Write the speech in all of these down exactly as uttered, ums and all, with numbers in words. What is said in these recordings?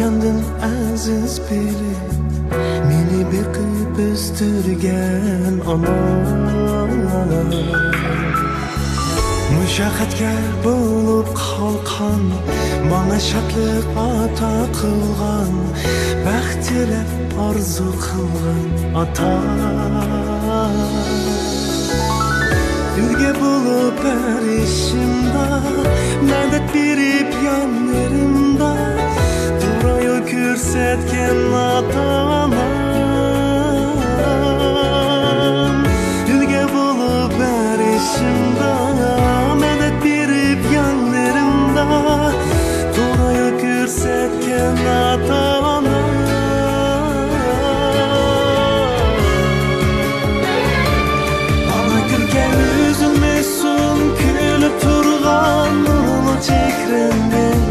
مەندىن ئەزىز بىلىپ، مېنى بېقىپ ئۆستۈرگەن ئانا. مۇشەققەتكە بولۇپ قالقان، ماڭا شادلىق ئاتا قىلغان، بەخت تىلەپ ئارزۇ قىلغان ئاتا. ئۈلگە بولۇپ ھەر ئىشىمدا، مەدەت بېرىپ يانلىرىمدا، توغرا يول كۆرسەتكەن ئاتا-ئانام. ئۈلگە بولۇپ ھەر ئىشىمدا، مەدەت بېرىپ يانلىرىمدا، توغرا يول كۆرسەتكەن ئاتا-ئانام. ماڭا كۈلكە ئۈزۈلمىسۇن، كۈلۈپ تۇرغان نۇرلۇق چېھرىڭدىن.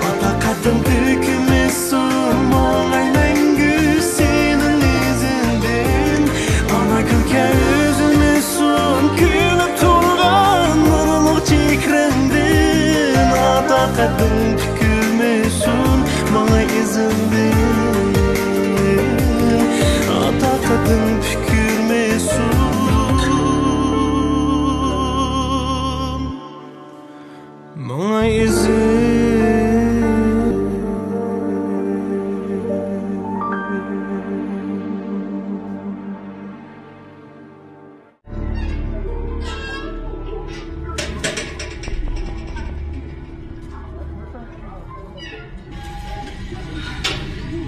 ئاتا قەددىڭ بۈكۈلمىسۇن، ماڭاي مەڭگۈ سېنىڭ ئىزىڭدىن. ئانا كۈلكە ئۈزۈلمىسۇن، كۈلۈپ تۇرغان نۇرلۇق چېھرىڭدىن. ئاتا قەددىڭ پۈكۈلمىسۇن، ماڭاي ئىزىڭدىن. ئاتا قەددىڭ پۈكۈلمىسۇن، ماڭاي ئىزىڭدىن.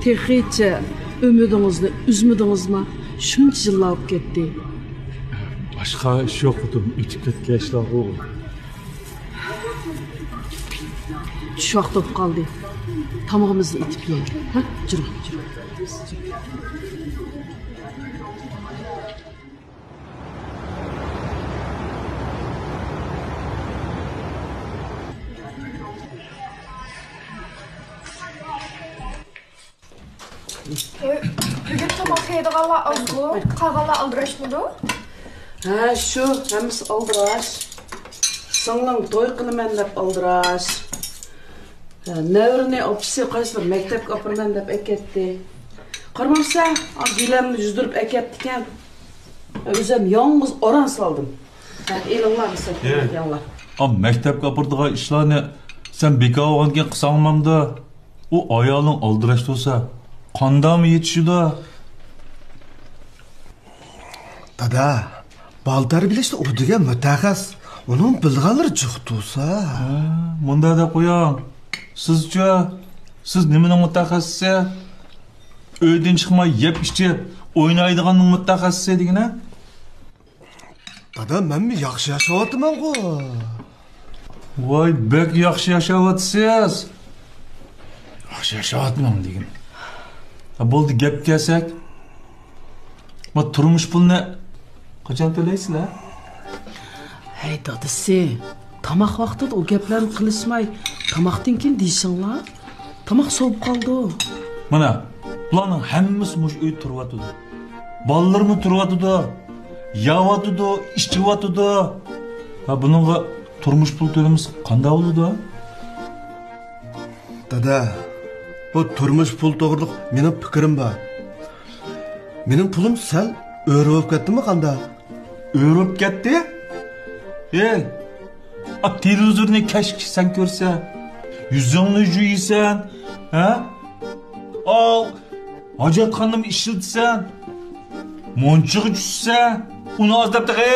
تېخىچە ئۈمىدىڭىزنى ئۈزمىدىڭىزما؟ شۇنچە يىللار بولۇپ كەتتى. باشقا ئىش يوق، خوتۇن، ئۆتۈپ كەتكەن ئىشلارغۇ. چۈش ۋاقتى بولۇپ قالدى. تامىقىمىزنى ئېتىپ يەيلى. ھە؟ جۈرۈڭ، جۈرۈڭ. بۈگۈن تاماق يەيدىغانلار ئازغۇ، قالغانلار ئالدىراشمىدۇ؟ ھە، شۇ، ھەممىسى ئالدىراش. سىڭلىڭ توي قىلىمەن دەپ ئالدىراش. ھە، نەۋرىنى ئاپىسى قايسى بىر مەكتەپكە ئاپىرىمەن دەپ ئەكەتتى. قارىمامسەن، ئا، گىلەمنى يۈزدۈرۈپ ئەكەپتىكەن. ئۆزۈم يالغۇز ئوران سالدىم. ھە، ئېلىڭلار، مىسال، ئېلىڭلار. ئا، مەكتەپكە ئاپىرىدىغان ئىشلارنى سەن بىكار بولغاندىكىن قىلساڭلامدۇ؟ ئۇ ئايالىڭ ئالدىراش تۇرسا، قانداقمۇ يېتىشىدۇ؟ دادا، بالا تەربىيەلەشتە ئۇ دېگەن مۇتەخەسسىس. ئۇنىڭ بىلىدىغانلىرى جىق تۇرسا. ھە، مۇنداق دەپ قويۇڭ. سىزچۇ؟ سىز نېمىنىڭ مۇتەخەسسىسى؟ ئۆيدىن چىقماي يەپ ئىچىپ ئوينايدىغاننىڭ مۇتەخەسسىسى دېگىنە؟ دادا، مەنمۇ ياخشى ياشاۋاتىمەنغۇ. ۋاي، بەك ياخشى ياشاۋاتىسىز. ياخشى ياشاۋاتىمەن دېگىن. ھە، بولدى، گەپكە كەلسەك. ما تۇرمۇش پۇلىنى قاچان تۆلەيسىلەر؟ ھەي، دادىسى، تاماق ۋاقتىدا ئۇ گەپلەرنى قىلىشماي، تاماقتىن كېيىن دېيىشىڭلار. تاماق سوۋۇپ قالىدۇ. مانا، بۇلارنىڭ ھەممىسى مۇشۇ ئۆيدە تۇرۇۋاتىدۇ. بالىلىرىمۇ تۇرۇۋاتىدۇ، يەۋاتىدۇ، ئىچىۋاتىدۇ. ھە، بۇنىڭغا تۇرمۇش پۇل تۆلىمىسە قانداق بولىدۇ؟ دادا، بۇ تۇرمۇش پۇل توغرىلىق مېنىڭ پىكرىم بار. مېنىڭ پۇلۇم سەل ئۆرە بولۇپ كەتتىمۇ قانداق؟ ئۆرە بولۇپ كەتتى؟ ھەي، ئا، تېلېۋىزورنى كەچكىچە سەن كۆرسەن، يۈزۈڭنى يۇيىسەن، ھە؟ ئاۋۇ ھاجەتخانىنىمۇ ئىشلىتىسەن، مۇنچىغا چۈشىسەن، ئۇنى ئاز دەپ تېخى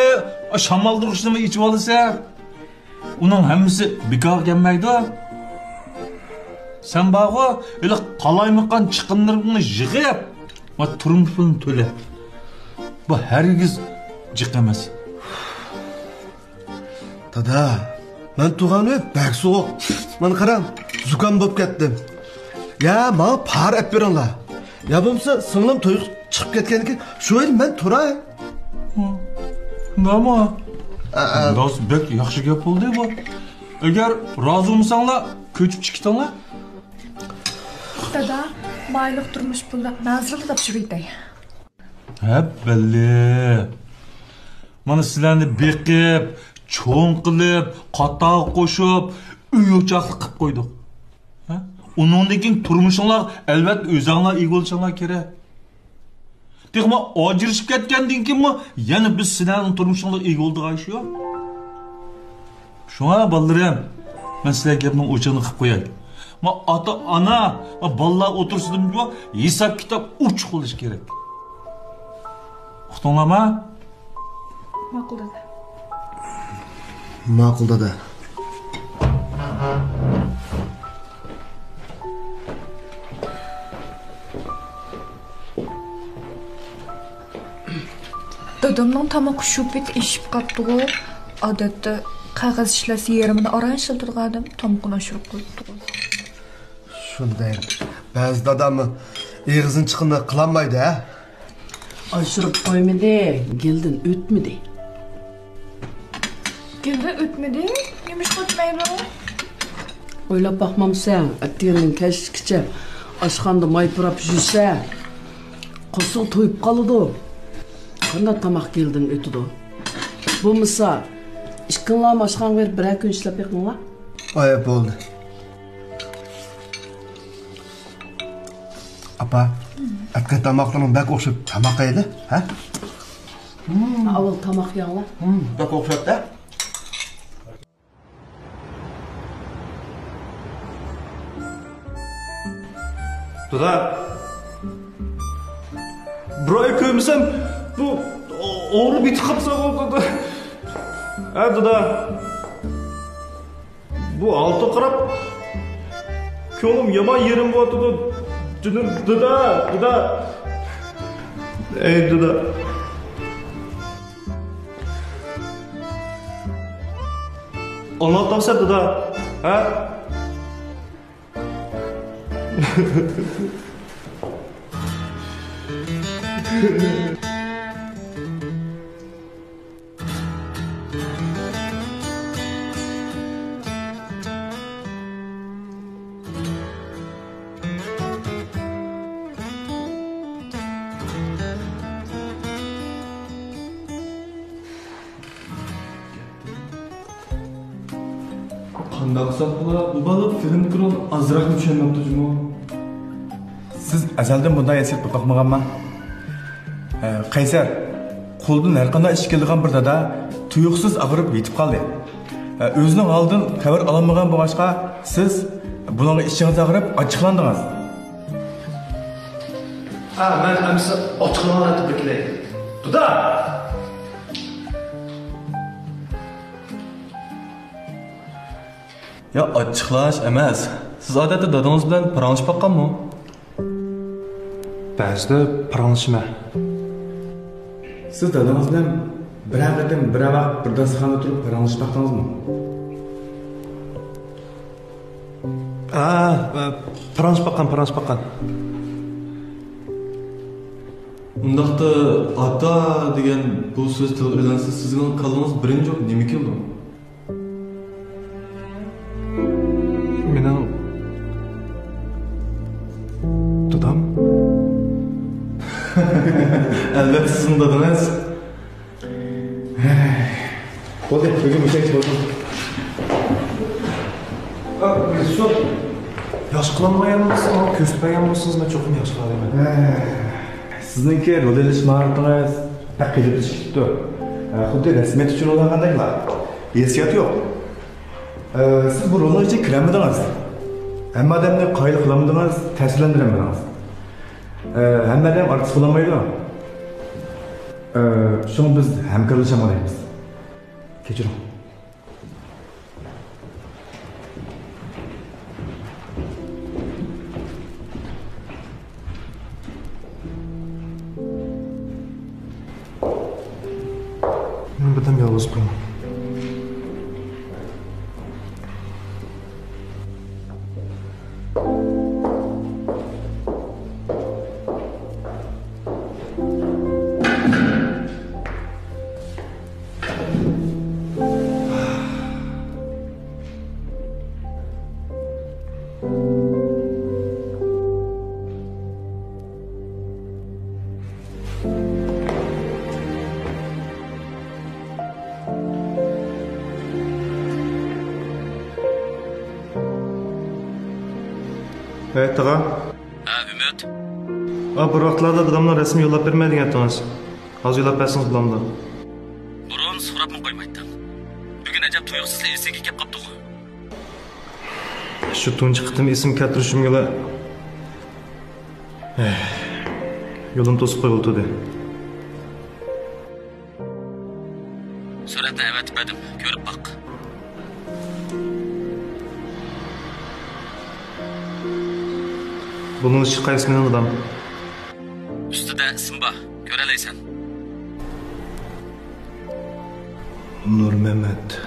شامالدۇرغۇچنىمۇ ئېچىۋالىسەن. ئۇنىڭ ھەممىسى بىكارغا كەلمەيدۇ. سەن بارغۇ، ھېلىقى قالايمىقان چىقىملىرىڭنى يىغىپ، ۋە تۇرمۇش پۇلىنى تۆلە. بۇ ھەرگىز جىق ئەمەس. دادا، مەن تۇرغان ئۆي بەك سوغۇق. مانا قاراڭ، زۇكام بولۇپ كەتتىم. يا ماڭا پارا ئەپ بېرىڭلار. يا بولمىسا سىڭلىم تويغا چىقىپ كەتكەندىن كېيىن شۇ ئۆيدە مەن تۇراي. شۇنداقمۇ؟ ئە، ئە. راست بەك ياخشى گەپ بولدى بۇ. ئەگەر رازى بولمىساڭلار، كۆچۈپ چىقىۋېتىڭلار. دادا، مايلىق تۇرمۇش پۇلىنى مەن ھازىرلا تاپشۇرۇۋېتەي. ھەببەللى. مانا سىلەرنى بېقىپ، چوڭ قىلىپ، قاتارغا قوشۇپ، ئۆي ئوچاقلىق قىلىپ قويدۇق. ھە؟ ئۇنىڭدىن كېيىن تۇرمۇشۇڭلار، ئەلۋەتتە، ئۆزۈڭلار ئىگە بولۇشۇڭلار كېرەك. تېخىمۇ ئاجرىشىپ كەتكەندىن كېيىنمۇ يەنە بىز سىلەرنىڭ تۇرمۇشۇڭلار ئىگە بولىدىغان ئىش يوق. شۇڭا، بالىلىرىم، مەن سىلەرگە گەپنىڭ ئوچۇقىنى قىلىپ قوياي. ما ئاتا-ئانا، ما بالىلار ئوتتۇرىسىدا ھېساب-كىتاب ئوچۇق بولۇشى كېرەك. ئۇقتۇڭلارمۇ؟ ماقۇل، دادا. ماقۇل، دادا. دادامنىڭ تامىقى شۇ پېتى ئېشىپ قاپتىغۇ. ئادەتتە قەغەز ئىشلەتسە يېرىمىنى ئاران ئىشلىتىدىغان ئادەم تامىقىنى ئاشۇرۇپ قويۇپتىغۇ. شۇنداق. بەزى دادام ئېغىزدىن چىققىنىنى قىلالمايدۇ، ھە؟ ئاشۇرۇپ قويمىدى، گېلدىن ئۆتمىدى. گېلدىن ئۆتمىدى؟ نېمىشقا ئۆتمەيدۇ؟ ئويلاپ باقمامسەن، ئەتىگەندىن كەچكىچە ئاشخانىدا ماي پۇراپ يۈرسە، قورسىقى تويۇپ قالىدۇ. قانداق تاماق گېلدىن ئۆتىدۇ؟ بولمىسا، ئىككىڭلارمۇ ئاشخانىغا بېرىپ بىرەر كۈن ئىشلەپ بېقىڭلار. ئاي، بولدى. ئاپا، ئەتىگەن تاماقلىرىڭ بەك ئوخشاپ، تاماق يەيلى، ھە؟ ئاۋۋال تاماق يەڭلار. ھىم، بەك ئوخشاپتۇ. دادا، بىر ئاي كۆرمىسەم، بۇ ئاغرىپ يېتىپ قاپسەن، دادا. ھە، دادا. بۇ ھالىتىڭگە قاراپ، كۆڭلۈم يامان يېرىم بولۇۋاتىدۇ. جېنىم دادا، دادا. ئەي دادا. ئاڭلاپ تۇرسەن دادا، ھە؟ قانداق قىلساق بولا؟ بۇ بالا فىلىمدىكى رول ئازراقمۇ چۈشەنمەپتۇ جۇمۇ. سىز ئەزەلدىن بۇنداق ھېسسىيات بولۇپ باقمىغانما؟ ئە، قەيسەر، قولىدىن ھەرقانداق ئىش كېلىدىغان بىر دادا تۇيۇقسىز ئاغرىپ يېتىپ قالدى. ئە، ئۆزىنىڭ ھالىدىن خەۋەر ئالالمىغان بولغاچقا، سىز بۇنىڭغا ئىچىڭىز ئاغرىپ ئاچچىقلاندىڭىز. ھە، مەن ئەمىسە ئاچچىقلىنىپ بىر كېلەي. دادا! يا ئاچچىقلاش ئەمەس. سىز ئادەتتە دادىڭىز بىلەن پاراڭلىشىپ باققانمۇ؟ بەزىدە پاراڭلىشىمەن. سىز دادىڭىز بىلەن بىرەر قېتىم، بىرەر ۋاق بىر داستىخاندا تۇرۇپ پاراڭلىشىپ باقتىڭىزمۇ؟ ھە، ھە، پاراڭلىشىپ باققان، پاراڭلىشىپ باققان. ئۇنداقتا ئاتا دېگەن بۇ سۆز تىلغا ئېلىنسا، سىزنىڭ كاللىڭىزغا بىرىنچى بولۇپ نېمە كېلىدۇ؟ مېنىڭ دادام؟ ئەلۋەتتە، سىزنىڭ دادىڭىز. بولدى، بۈگۈن مۇشۇنچە بولسۇن. ئا، سوت. ياخشى قىلالمىغان بولسىڭىز، ماڭا كۆرسىتىپ بەرگەن بولسىڭىز، مەن چوقۇم ياخشى قىلالايمەن. ھە، سىزنىڭكى رول ئېلىش ماھارىتىڭىز بەك قېلىپلىشىپ كېتىپتۇ. ھە، خۇددى رەسمىيەتتە چۈشۈرۈلگەندەكلا. ھېسسىيات يوق. ھە، سىز بۇ رولنىڭ ئىچىگە كىرەلمىدىڭىز. ھەممە ئادەمنى قايىل قىلالمىدىڭىز، تەسىرلەندۈرەلمىدىڭىز. ھە، ھەممە ئادەم ئارتىس بولالمايدۇ. ئە، شۇڭا بىز ھەمكارلىشالمايمىز. كەچۈرۈڭ. مېنى بىردەم يالغۇز قويۇڭ. ھەي، تاغا. ھە، ئۈمىد. ئا، بىر ۋاقىتلاردا دادامنىڭ رەسىمى يوللاپ بەرمەي دېگەنتىڭىز. ھازىر يوللاپ بەرسىڭىز بولامدۇ؟ بۇرۇن سوراپمۇ قويمايتتىڭ. بۈگۈن ئەجەب تۇيۇقسىزلا ئېسىڭگە كەپ قاپتىغۇ. شۇ تۇنجى قېتىم ئېسىمگە كەلتۈرۈشۈمگىلا، ئەھ، يولۇم توسۇپ قويۇۋاتىدۇ. سۈرەتنى ئەۋەتىپ بەردىم، كۆرۈپ باق. بۇنىڭ ئىچى قايسى مېنىڭ دادام؟ ئۈستىدە ئىسمى بار، كۆرەلەيسەن. نۇرمەمەت.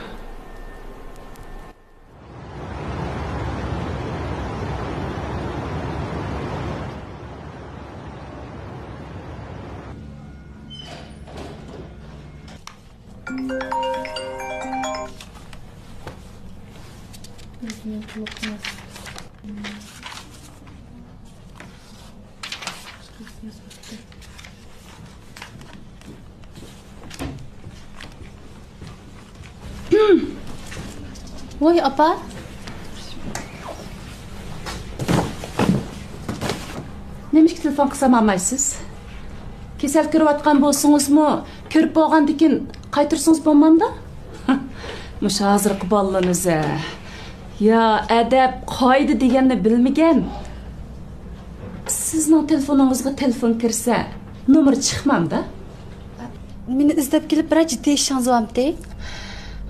ۋوي، ئاپا. نېمىشقا تېلېفون قىلسام ئالمايسىز؟ كېسەل كۆرۈۋاتقان بولسىڭىزمۇ، كۆرۈپ بولغاندىن كېيىن قايتۇرسىڭىز بولمامدۇ؟ مۇشۇ ھازىرقى بالىلىرىمىز ھە. يا ئەدەپ، قائىدە دېگەننى بىلمىگەن. سىزنىڭ تېلېفونىڭىزغا تېلېفون كىرسە، نومۇر چىقمامدا؟ مېنى ئىزدەپ كېلىپ بىرەر جىددىي ئىشىڭىز بارمىتى؟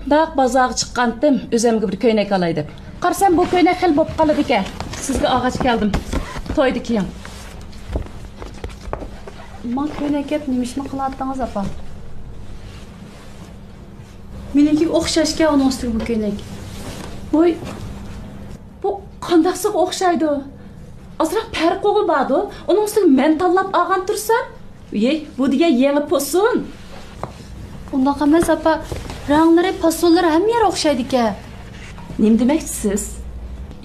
داق بازارغا چىققانتىم، ئۆزۈمگە بىر كۆينەك ئالاي دەپ. قارىسام، بۇ كۆينەك خېلى بوپ قالىدىكەن. سىزگە ئالغاچ كەلدىم. تويدىن كېيىن. ماڭا كۆينەك ئەپ نېمە ئىشنى قىلاتتىڭىز، ئاپا؟ مېنىڭكىگە ئوخشاشكەن ئۇنىڭ ئۈستىگە بۇ كۆينەك. ۋوي، بۇ قانداقسىغا ئوخشايدۇ؟ ئازراق پەرقىغۇ باردۇ. ئۇنىڭ ئۈستىگە مەن تاللاپ ئالغان تۇرسام. يەي، بۇ دېگەن يېڭى پوسۇن. ئۇنداق ئەمەس، ئاپا. رەڭلىرى، پاسونلىرى ھەممە يەر ئوخشايدىكەن. نېمە دېمەكچىسىز؟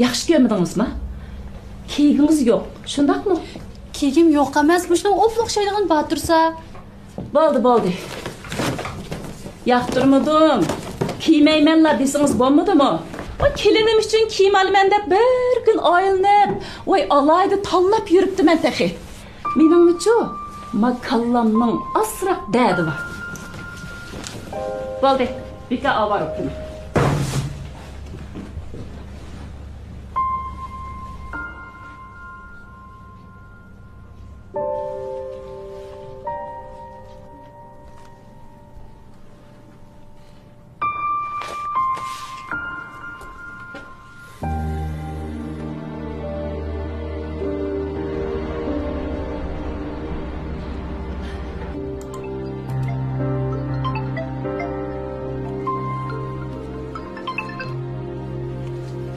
ياخشى كۆرمىدىڭىزما؟ كىيگۈڭىز يوق، شۇنداقمۇ؟ كىيگۈم يوق ئەمەس، مۇشۇنىڭغا ئوپلا ئوخشايدىغان بار تۇرسا. بولدى، بولدى. ياقتۇرمىدىم، كىيمەيمەنلا دېسىڭىز بولمىدىمۇ؟ ئۇ كېلىنىم ئۈچۈن كىيىم ئالىمەن دەپ بىر كۈن ئايلىنىپ، ۋاي ئالاھىدە تاللاپ يۈرۈپتىمەن تېخى. مېنىڭچۇ، ما كاللامنىڭ ئازراق دەردى بار. بولدى، بىكار ئاۋارە ئوقۇڭ.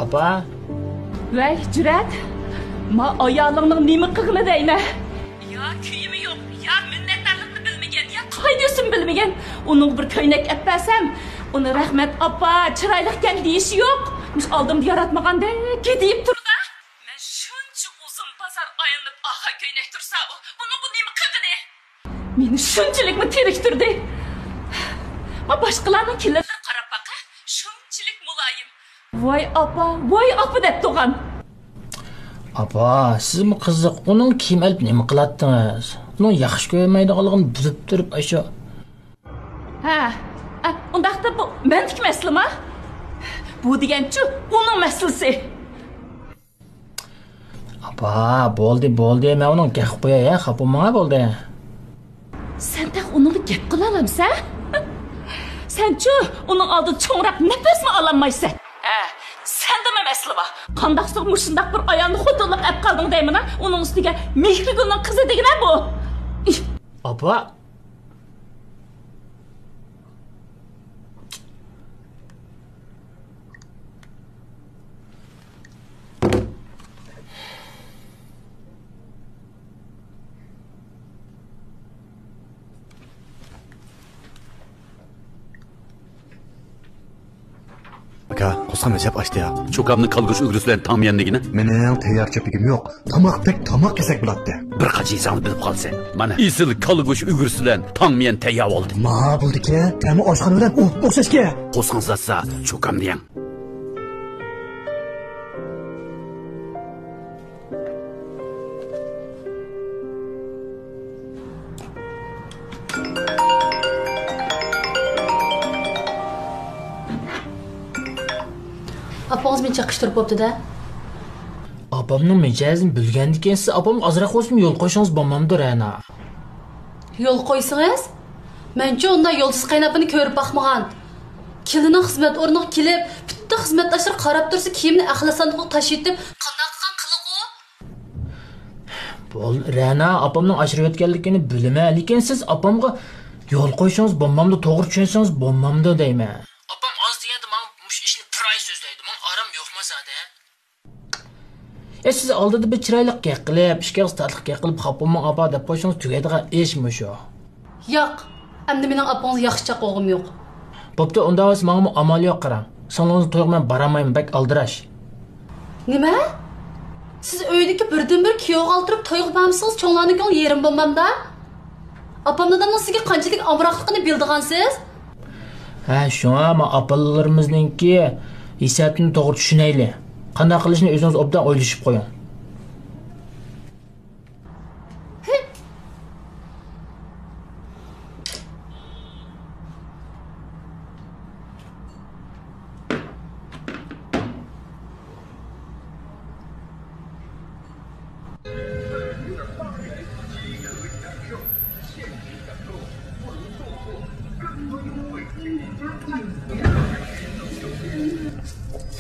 ئاپا. ۋەي، جۈرئەت! ما ئايالىڭنىڭ نېمە قىلغىنى دەيمەن؟ يا كىيىمى يوق، يا مىننەتدارلىقنى بىلمىگەن، يا قائىدە-يوسۇن بىلمىگەن. ئۇنىڭغا بىر كۆينەك ئەپ بەرسەم، ئۇنى رەھمەت ئاپا، چىرايلىقكەن دېيىشى يوق. مۇشۇ ئالدىمدا ياراتمىغاندەك گىدىيىپ تۇرىدۇ. مەن شۇنچە ئۇزۇن بازار ئايلىنىپ ئاخا كۆينەك تۇرسا، ئۇ، بۇنىڭغا نېمە قىلغىنى؟ مېنى شۇنچىلىكمۇ تېرىكتۈردى. ما باشقىلارنىڭ كېلىنلىرىگە قاراپ باقە، شۇنچىلىك مۇلايىم. ۋاي ئاپا، ۋاي ئاپا دەپ تۇرغان. ئاپا، سىزمۇ قىزىق، ئۇنىڭ كىيىم ئېلىپ نېمە قىلاتتىڭىز؟ ئۇنىڭ ياخشى كۆرمەيدىغانلىقىنى بىلىپ تۇرۇپ ئاشۇ. ھە، ئە، ئۇنداقتا بۇ مەندىكى مەسىلىما؟ بۇ دېگەنچۇ ئۇنىڭ مەسىلىسى. ئاپا، بولدى، بولدى، مەن ئۇنىڭغا گەپ قىلىپ قوياي، ھە، خاپا بولماڭا، بولدى. سەن تېخى ئۇنىڭغا گەپ قىلالامسەن؟ سەنچۇ ئۇنىڭ ئالدىدا چوڭراق نەپەسمۇ ئالالمايسەن. ھە، سەندىمۇ مەسىلە بار. قانداقسىغا مۇشۇنداق بىر ئايالنى خوتۇنلۇق ئەپ قالدىڭ دەيمەن، ھە؟ ئۇنىڭ ئۈستىگە مېھرىگۈلنىڭ قىزى دېگىنە بۇ. ئىھ. ئاپا. ئاكا، قورسىقىم ئەجەب ئاچتى يا. چوكامنى كالىگۈش ئۈگرىسى بىلەن تاڭمىيەن دېگىنە؟ مېنىڭ تەييار چۆپىگىم يوق. تاماقتەك تاماق يېسەك بولاتتى. بىر قاچا يېسەڭلا بىلىپ قالىسەن. مانا، ئېسىل كالىگۈش ئۈگرىسى بىلەن تاڭمىيەن تەييار بولدى. ما بولدىكەن، تەمى ئاشخانا بىلەن ئوپئوخشاشكەن. قورسىقىڭىز ئاچسا، چوكامنى يەڭ. ئاپىڭىز مېنى چېقىشتۇرۇپ بوپتۇ-دە. ئاپامنىڭ مىجەزىنى بىلگەندىكىنسىز، ئاپامغا ئازراق بولسىمۇ يول قويسىڭىز بولمامدۇ، رەنا؟ يول قويسىڭىز؟ مەنچۇ ئۇنداق يولسىز قېرىنداشنى كۆرۈپ باقمىغان. كېلىننىڭ خىزمەت ئورنىغا كېلىپ، پۈتۈن خىزمەتداشلىرى قاراپ تۇرسا، كىيىمىنى ئەخلەت ساندۇقىغا تاشلىۋېتىپ، قانداق قىلغان قىلىقى ئۇ؟ بول، رەنا، ئاپامنىڭ ئاشۇرۇۋەتكەنلىكىنى بىلىمەن، لېكىن سىز ئاپامغا يول قويسىڭىز بولمامدۇ، توغرا چۈشەنسىڭىز بولمامدۇ دەيمەن. ئاپام ئاز دېگەندە ماڭا مۇشۇ ئىشنى بىر ئاي سۆزلەيدۇ، ماڭا ئارام يوقما زادى؟ ئە، سىز ئالدىدا بىر چىرايلىق گەپ قىلىپ، ئىككى ئاغزى تاتلىق گەپ قىلىپ، خاپا بولماڭ ئاپا دەپ قويسىڭىز تۈگەيدىغان ئىش مۇشۇ. ياق، ئەمدى مېنىڭ ئاپىڭىزنى ياخشى چاقىرغۇم يوق. بوپتۇ، ئۇنداق بولسا ماڭىمۇ ئامال يوق، قاراڭ. سىڭلىڭىزنىڭ تويىغا مەن بارالمايمەن، بەك ئالدىراش. نېمە؟ سىز ئۆيدىكى بىردىنبىر كۈيەۋگە ئالتىرىپ تويغا بارمىسىڭىز، چوڭلارنىڭ كۆڭلى يېرىم بولمامدا؟ ئاپام دادامنىڭ سىزگە قانچىلىك ئامراقلىقىنى بىلىدىغانسىز؟ ھە، شۇڭا ما ئاپىلىرىمىزنىڭكى ھېسابىنى توغرا چۈشىنەيلى. قانداق قىلىشنى ئۆزىڭىز ئوبدان ئويلىشىپ قويۇڭ.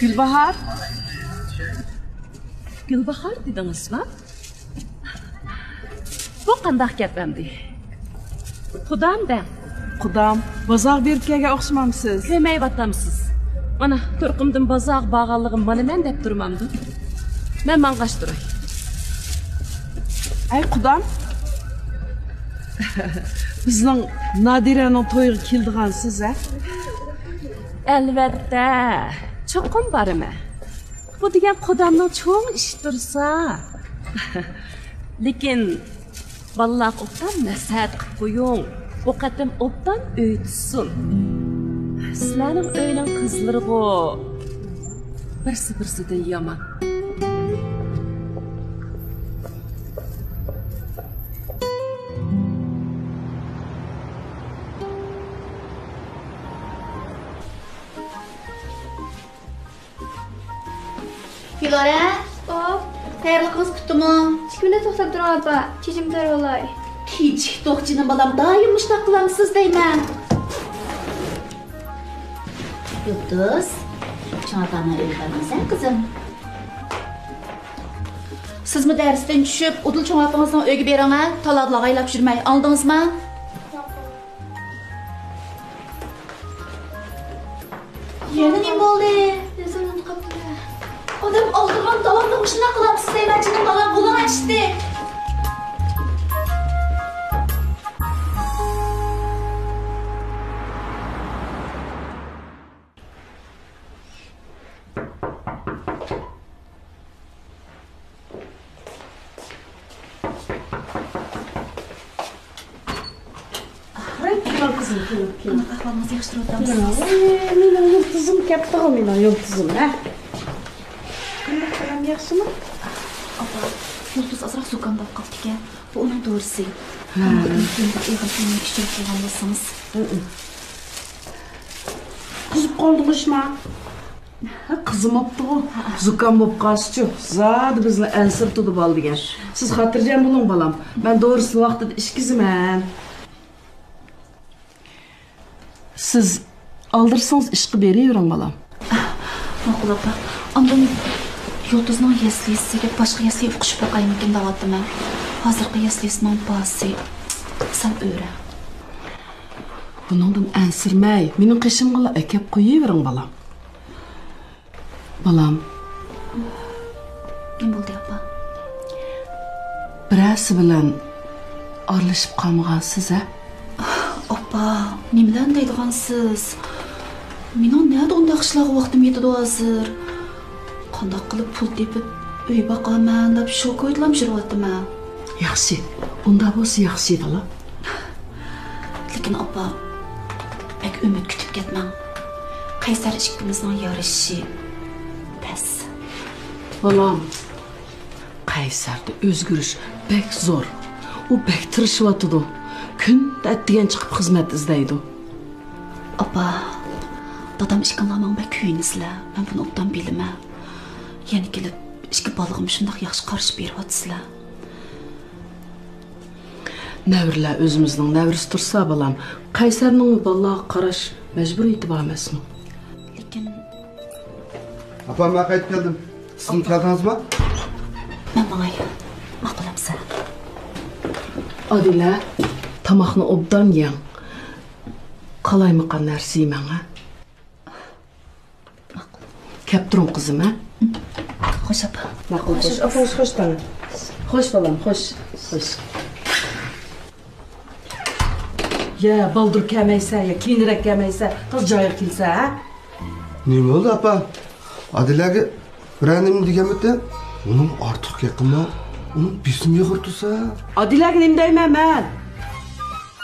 گۈلباھار. گۈلباھار دېدىڭىزما؟ بۇ قانداق گەپ ئەمدى؟ قۇدام دەڭ. قۇدام، بازارغا بېرىپ كەلگەن ئوخشىمامسىز؟ كۆرمەيۋاتامسىز؟ مانا، تۇرقۇمدىن بازارغا بارغانلىقىم مانا مەن دەپ تۇرمامدۇ؟ مەن ماڭغاچ تۇراي. ئەي قۇدام، بىزنىڭ نادىرەنىڭ تويىغا كېلىدىغانسىز ھە؟ ئەلۋەتتە، چوقۇم بارىمەن. بۇ دېگەن قۇدامنىڭ چوڭ ئىشى تۇرسا. لېكىن بالىلارغا ئوبدان مەسلىھەت قىلىپ قويۇڭ، بۇ قېتىم ئوبدان ئۆي تۇتسۇن. سىلەرنىڭ ئۆينىڭ قىزلىرىغۇ بىرسى بىرسىدىن يامان. گۈلارە. ئوپ. تەييارلىقىڭىز پۈتتىمۇ؟ ئىككى مىنۇت توختاپ تۇرۇڭ ئاپا، چېچىمنى تارىۋالاي. كىچىك توقچىنىم بالام، دائىم مۇشۇنداق قىلامسىز دەيمەن. يۇلتۇز، چوڭ ئاپاڭنىڭ ئۆيىگە بارمامسەن قىزىم؟ سىزمۇ دەرستىن چۈشۈپ، ئۇدۇل چوڭ ئاپىڭىزنىڭ ئۆيىگە بېرىڭە، تالادا لاغايلاپ يۈرمەي، ئاڭلىدىڭىزما؟ يەنە نېمە بولدى؟ يازغان ئۇنتۇپ قاپتىمەن. ئادەم ئالدىرىغان داۋاملىق مۇشۇنداق قىلامسىز دەيمەن، جېنىم بالام، بولۇڭ ئەشتى. ۋاي، كېلىڭ قىزىم، كېلىڭ، كېلىڭ. قانداق ئەھۋالىڭىز، ياخشى تۇرۇۋاتامسىز؟ ۋاي، مېنىڭ يۇلتۇزۇم كەپتىغۇ، مېنىڭ يۇلتۇزۇم، ھە؟ قانداق، بالام، ياخشىمۇ؟ ئاپا، يۇلتۇز ئازراق زۇكام بولۇپ قاپتىكەن. بۇ ئۇنىڭ دورىسى. ھە. ئەمما كۈندە ئېغىر كىيىمنى كىچىك قىلغان بولسىڭىز. قىزىپ قالدىڭىزما؟ قىزىماپتىغۇ. زۇكام بولۇپ قالسىچۇ، زادى بىزنى ئەنسىرىتىدۇ بالا دېگەن. سىز خاتىرجەم بولۇڭ، بالام. مەن دورىسىنى ۋاقتىدا ئىچكۈزىمەن. سىز ئالدىرىسىڭىز ئىشقا بېرىۋېرىڭ، بالام. ماقۇل، ئاپا. ئاندىن يۇلتۇزنىڭ يەسلىسىگە باشقا يەسلىگە ئوقۇشۇپ باقايمىكىن دەۋاتىمەن. ھازىرقى يەسلىسىنىڭ باھاسى سەل ئۆرە. بۇنىڭدىن ئەنسىرىمەي، مېنىڭ قېشىمغىلا ئەكەپ قويۇۋېرىڭ، بالام. بالام. نېمە بولدى، ئاپا؟ بىرەرسى بىلەن ئارىلىشىپ قالمىغانسىز، ھە؟ ئاپا، نېمىلەرنى دەيدىغانسىز؟ مېنىڭ نەدە ئۇنداق ئىشلارغا ۋاقتىم يېتىدۇ ھازىر؟ قانداق قىلىپ پۇل تېپىپ، ئۆي باقارمەن دەپ شوكويدىلام يۈرۈۋاتىمەن. ياخشى، ئۇنداق بولسا ياخشى، بالام. لېكىن ئاپا، بەك ئۈمىد كۈتۈپ كەتمەڭ. قەيسەر ئىككىمىزنىڭ يارىشىشى تەس. بالام، قەيسەردە ئۆزگىرىش بەك زور. ئۇ بەك تىرىشىۋاتىدۇ. كۈندە ئەتىگەن چىقىپ خىزمەت ئىزدەيدۇ. ئاپا، دادام ئىككىڭلار ماڭا بەك كۆيۈنىسىلەر، مەن بۇنى ئوبدان بىلىمەن. يەنە كېلىپ ئىككى بالىغىمۇ شۇنداق ياخشى قارىشى بېرىۋاتىسىلەر. نەۋرىلەر ئۆزىمىزنىڭ نەۋرىسى تۇرسا، بالام، قەيسەرنىڭمۇ بالىلارغا قاراش مەجبۇرىيىتى بار ئەمەسمۇ؟ لېكىن ئاپا، مەن قايتىپ كەلدىم. سىزمۇ كەلدىڭىزما؟ مەن ماڭاي. ماقۇل ئەمسە. ئادىلە، تاماقنى ئوبدان يەڭ. قالايمىقان نەرسە يېمەڭ، ھە؟ ماقۇل. كەپ تۇرۇڭ، قىزىم، ھە؟ خوش، ئاپا. ماقۇل، خوش. خوش، ئاپا، خوش، خوش، دانا. خوش، بالام، خوش، خوش. يا، بالدۇر كەلمەيسە، يا كېيىنرەك كەلمەيسە، قىز جايىغا كېلسە، ھە؟ نېمە بولدى، ئاپا؟ ئادىلەگە بىرەر نېمە دېگەنمىتىم؟ ئۇنىڭ ئارتۇق گەپ قىلما، ئۇنىڭ بېسىمى يۇقىرى تۇرسا. ئادىلەگە نېمە دەيمەن مەن؟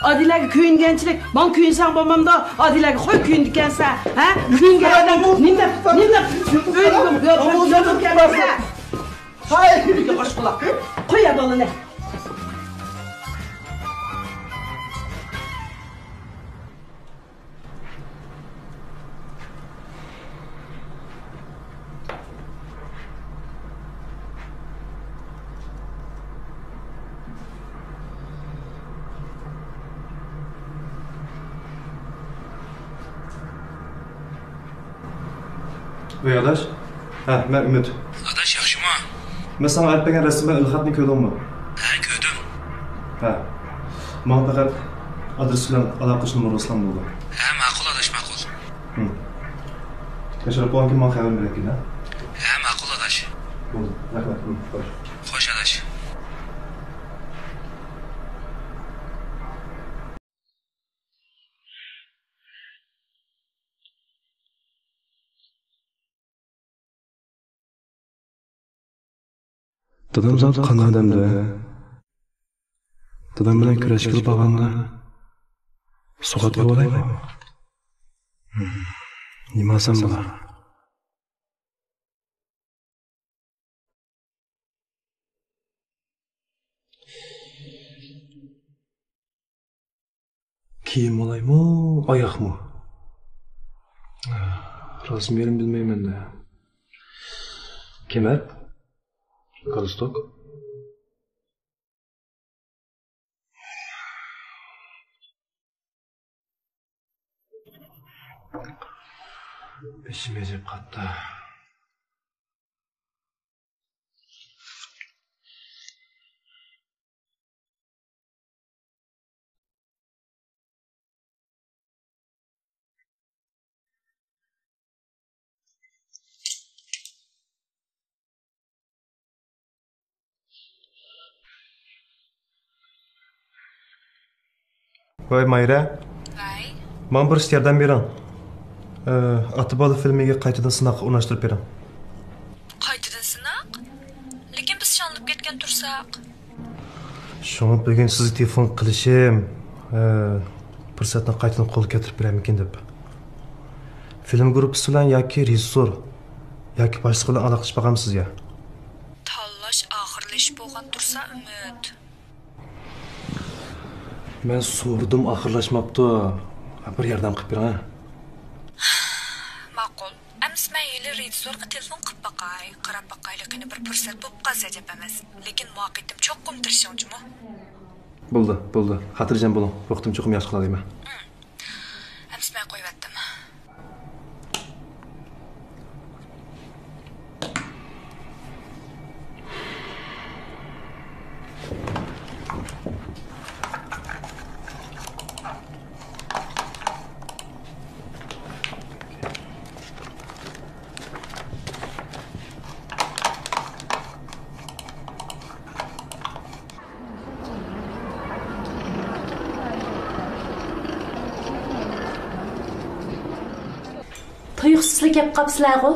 ئادىلەگە كۆيۈنگەنچىلىك، ماڭا كۆيۈنسەڭ بولمامدۇ؟ ئادىلەگە خوي كۆيۈندىكەنسە، ھە؟ كۆيۈنگەن ئادەم نېمە، نېمە ئۆيگە يولدىن كەلمەيسە؟ ھاي! ئۆيگە ئاچ قۇلاق. قوي يا بالىنى. ۋەي ئاداش. ھە، مەن ئۈمىد. ئاداش، ياخشىمۇ؟ مەن ساڭا ئەپ بەرگەن رەسىم بىلەن ئېلخەتنى كۆردۈڭمۇ؟ ھە، كۆردۈم. ھە. ماڭا پەقەت ئادرېس بىلەن ئالاقىلىشىش نومۇرىنى قىلساڭ بولىدۇ. ھە، ماقۇل ئاداش، ماقۇل. ھىم. ياشىراپ بولغاندىن كېيىن ماڭا خەۋەرنى بېرەتتىڭ، ھە؟ ھە، ماقۇل ئاداش. بولدى، رەھمەت. ھىم، خوش. خوش ئاداش. دادام زادى قانداق ئادەمدۇ؟ دادام بىلەن كۆرۈشكىلى بارغاندا سوغات ئېلىۋالايمۇ؟ نېمە ئالسام بولا؟ كىيىم ئالايمۇ، ئاياغمۇ؟ رازمېرىنى بىلمەيمەن-دە. كېمەر؟ گالستوك؟ بېشىم ئېزىپ قاتتى. ۋەي، ماھىرە. ۋەي. ماڭا بىر ئىشتا ياردەم بېرىڭ. ئى، ئاتا بالا فىلىمىگە قايتىدىن سىناققا ئورۇنلاشتۇرۇپ بېرىڭ. قايتىدىن سىناق؟ لېكىن بىز شاڭلىنىپ كەتكەن تۇرساق. شۇڭا بۈگۈن سىزگە تېلېفون قىلىشىم، ئى، پۇرسەتنى قايتىدىن قولغا كەلتۈرۈپ بېرەرمىكىن دەپ. فىلىم گۇرۇپپىسى بىلەن ياكى رېژىسسور ياكى باشلىق بىلەن ئالاقىلىشىپ باقامسىز يا؟ تاللاش ئاخىرلىشىپ بولغان تۇرسا، ئۈمىد. مەن سورىدىم، ئاخىرلاشماپتۇ. بىر ياردەم قىلىپ بېرىڭ، ھە؟ ماقۇل. ئەمىسە مەن ھېلى رېژىسسورغا تېلېفون قىلىپ باقاي، قاراپ باقايلى، قېنى بىر پۇرسەت بولۇپ قالسا ئەجەب ئەمەس. لېكىن ماۋۇ قېتىم چوقۇم تىرىشىڭ جۇمۇ. بولدى، بولدى. خاتىرجەم بولۇڭ. ۋاقتىمنى چوقۇم ياخشى قىلالايمەن. ئەمىسە مەن قويۇۋەتتىم. تۇيۇقسىزلا كەپ قاپسىلەرغۇ؟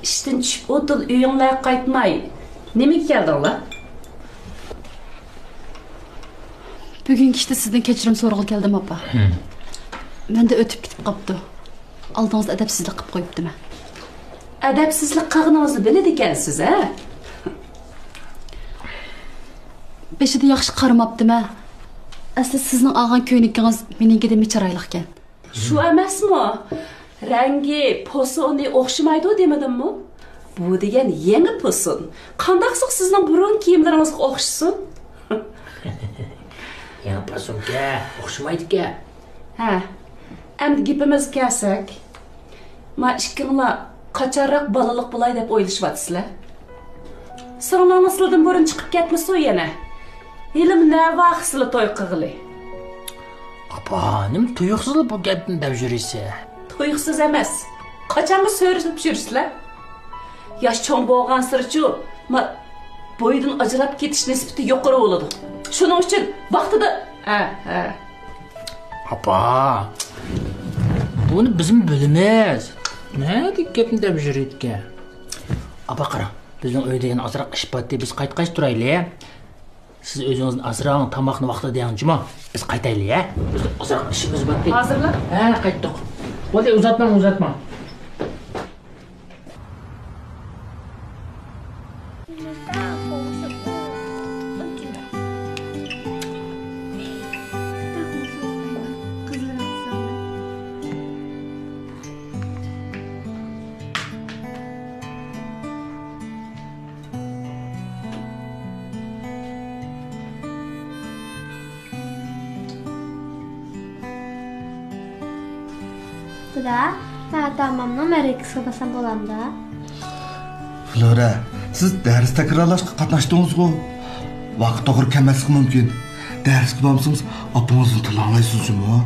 ئىشتىن چۈشۈپ ئۇدۇل ئۆيۈڭلارغا قايتماي، نېمىگە كەلدىڭلار؟ بۈگۈنكى ئىشتا سىزدىن كەچۈرۈم سورىغىلى كەلدىم، ئاپا. ھىم. مەندە ئۆتۈپ كېتىپ قاپتۇ. ئالدىڭىزدا ئەدەپسىزلىك قىلىپ قويۇپتىمەن. ئەدەپسىزلىك قىلغىنىڭىزنى بىلىدىكەنسىز، ھە؟ بېشىدا ياخشى قارىماپتىمەن. ئەسلى سىزنىڭ ئالغان كۆينىكىڭىز مېنىڭكىدىنمۇ چىرايلىقكەن. شۇ ئەمەسمۇ؟ رەڭگى، پوسونى ئوخشىمايدۇ دېمىدىممۇ؟ بۇ دېگەن يېڭى پوسون. قانداقسىغۇ سىزنىڭ بۇرۇن كىيىملىرىڭىزغا ئوخشىسۇن؟ يېڭى پوسونكەن، ئوخشىمايدىكەن. ھە، ئەمدى گېپىمىزگە كەلسەك، ما ئىككىڭلار قاچانراق بالىلىق بولاي دەپ ئويلىشىۋاتىسىلەر؟ سىڭلىڭلار سىلىدىن بۇرۇن چىقىپ كەتمىسۇ يەنە؟ ھېلىمۇ نەۋاخىسىلا توي قىلغىلى. ئاپا، نېمە تۇيۇقسىزلا بۇ گەپنى دەپ يۈرىسە؟ تۇيۇقسىز ئەمەس. قاچانمۇ سۆرىلىپ يۈرىسىلەر؟ ياش چوڭ بولغانسېرىچۇ، ما، بويىدىن ئاجراپ كېتىش نىسبىتى يۇقىرى بولىدۇ. شۇنىڭ ئۈچۈن ۋاقتىدا، ھە، ھە. ئاپا، بۇنى بىزمۇ بىلىمىز. نەدىكى گەپنى دەپ يۈرىدىكەن؟ ئاپا، قاراڭ، بىزنىڭ ئۆيدە يەنە ئازراق ئىش بارتى، بىز قايتقاچ تۇرايلى. سىز ئۆزىڭىزنى ئاسراڭ، تاماقنى ۋاقتىدا يەڭ جۇمۇ. بىز قايتايلى، ھە؟ بىز ئازراق ئىشىمىز بارتى. ھازىرلا؟ ھە، قايتتۇق. بولدى، ئۇزاتماڭ، ئۇزاتماڭ. دادا، مەن ئاتا-ئانامنىڭ مەرىكىسىگە بارسام بولامدا؟ فلورا، سىز دەرس تەكرارلاشقا قاتناشتىڭىزغۇ؟ ۋاقىت توغرا كەلمەسلىكى مۇمكىن. دەرسكە بارمىسىڭىز، ئاپىڭىزنى تىللاڭلايسىز جۇمۇ.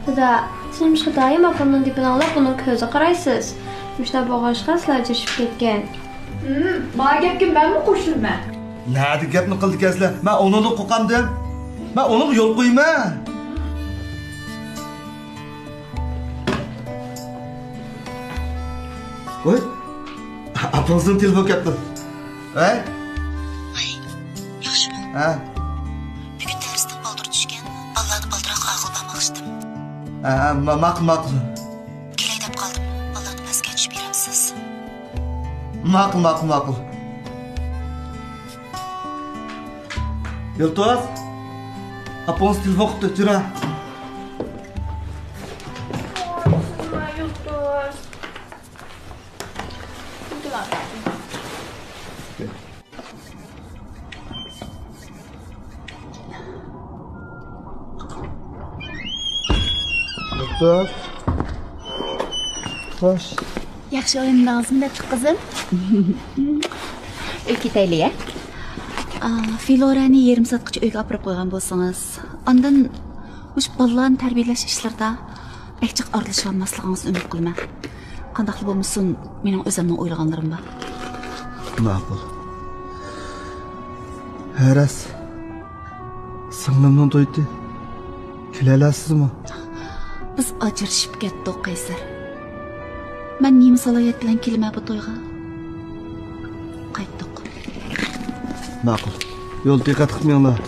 دادا، سىز نېمىشقا دائىم ئاپامنىڭ گېپىنى ئاڭلاپ، ئۇنىڭ كۆزىگە قارايسىز؟ مۇشۇنداق بولغاچقا سىلەر ئاجرىشىپ كەتكەن. ھىم، ما گەپكە مەنمۇ قوشۇلىمەن. نەدە گەپنى قىلدىكەنسىلەر؟ مەن ئۇنىڭدىن قورقامدىم. مەن ئۇنىڭغا يول قويىمەن. ۋاي، ئاپىڭىزدىن تېلېفون كەپتۇ. ۋاي. ۋاي، ياخشىمۇ؟ ھە. بۈگۈن دەرستىن بالدۇر چۈشكەن، بالىلارنى بالدۇرراق ئاغىل بارماقچىدىم. ھە، ھە، ما-، ماقۇل، ماقۇل. كېلەي دەپ قالدىم، بالىلارنى مەسكەن چۈشۈپ بېرەمسىز؟ ماقۇل، ماقۇل، ماقۇل. يۇلتۇز، ئاپىڭىز تېلېفون قىپتۇ، جۈرە. يۇلتۇز. دوكتور. خوش. ياخشى ئوينىدىڭىزمۇ، دەپتۇ قىزىم. ئۆيگە كېتەيلى، يە؟ ئا، فلورانى يېرىم سائەتقىچە ئۆيگە ئاپىرىپ قويغان بولسىڭىز، ئاندىن مۇشۇ بالىلارنى تەربىيەلەش ئىشلىرىدا بەك جىق ئارىلىشىۋالماسلىقىڭىزنى ئۈمىد قىلىمەن. قانداقلا بولمىسۇن، مېنىڭ ئۆزۈمنىڭ ئويلىغانلىرىم بار. ماقۇل. ھەرەس. سىڭلىمنىڭ تويىتى. كېلەلەيسىزمۇ؟ بىز ئاجرىشىپ كەتتۇق، قەيسەر. مەن نېمە سالاھىيەت بىلەن كېلىمەن بۇ تويغا؟ قايتتۇق. ماقۇل. يولدا دىققەت قىلىپ مېڭىڭلار.